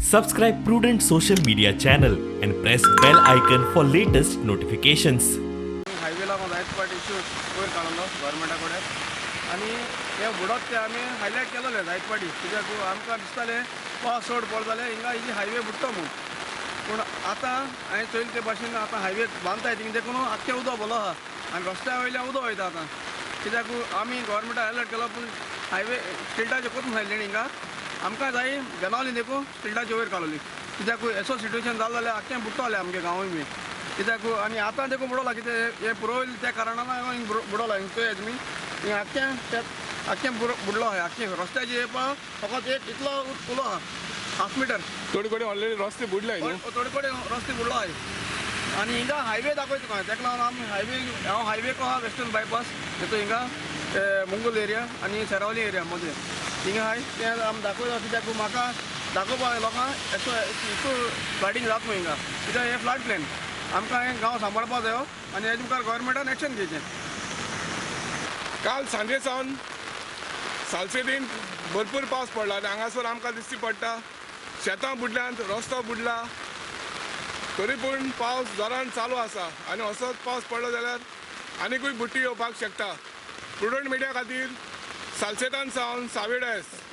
Subscribe Prudent social media channel and press bell icon for latest notifications. Highway लागून जायते फावट issue वयर काडलो गव्हर्मेंटा कडेन आनी हे बुडत ते आमी हायलायट केलोले जायते फावटी, कित्याक आमकां दिसतालें पावस चड पडलो जाल्यार हिंगा ही हायवे बुडटा म्हूण. पूण आतां हांवें चोयलें ते भाशेन आतां हायवे बांदताय थिंग देखून आख्खें उदक भरलो आहा आनी रस्त्या वयल्यान उदक वयता आतां, कित्याक आमी गव्हर्मेंटा हायलायट केलो पूण हायवे स्टिल्टाचेर करून सांगलें हिंगा आमकां जाय बेनावली देखून स्टिल्टाचे वयर काडली, कित्याक असो सिट्युएशन जालें जाल्यार आख्खें बुडटलें आमगे गांवूय बी, कित्याक आनी आतां देखून बुडोला कितें हें पुरोयलें त्या कारणान हांवें बुडोला. हिंग चोयात तुमी हिंग आख्खें आख्खें बुडलो आहा, आख्खें रस्त्याचेर येवपा फकत एक इतलो उलो आहा, हाफ मिटर. थोडे कडेन ऑलरेडी रस्ते बुडले न्हू, थोडे कडेन रस्ते बुडलो आहा आनी हिंगा हायवे दाखयता तुका, तेका लागून आमी हायवे हांव हायवे को आहा वेस्टर्न बायपास तेतून हिंगा मुंगूल एरिया आनी सेरावली एरिया मदें हिंगा आहाय तें आमी दाखयता, कित्याक म्हाका दाखोवपा लोकांक असो इतू फ्लडिंग जाता न्हू हिंगा, कित्याक हें फ्लड प्लेन आमकां हें गांव सांबाळपा जायो आनी हेजे मुखार गव्हर्मेंटान एक्शन घेवचें. काल सांजे सावन सालसेदीन भरपूर पावस पडला आनी हांगासर आमकां दिश्टी पडटा शेतां बुडल्यांत, रस्तो बुडला, तरी पूण पावस जोरान चालू आसा आनी असोच पावस पडलो जाल्यार आनीकूय बुट्टी येवपाक शकता. प्रुडंट मिडिया खातीर सालसेतान सावन सावेड एस.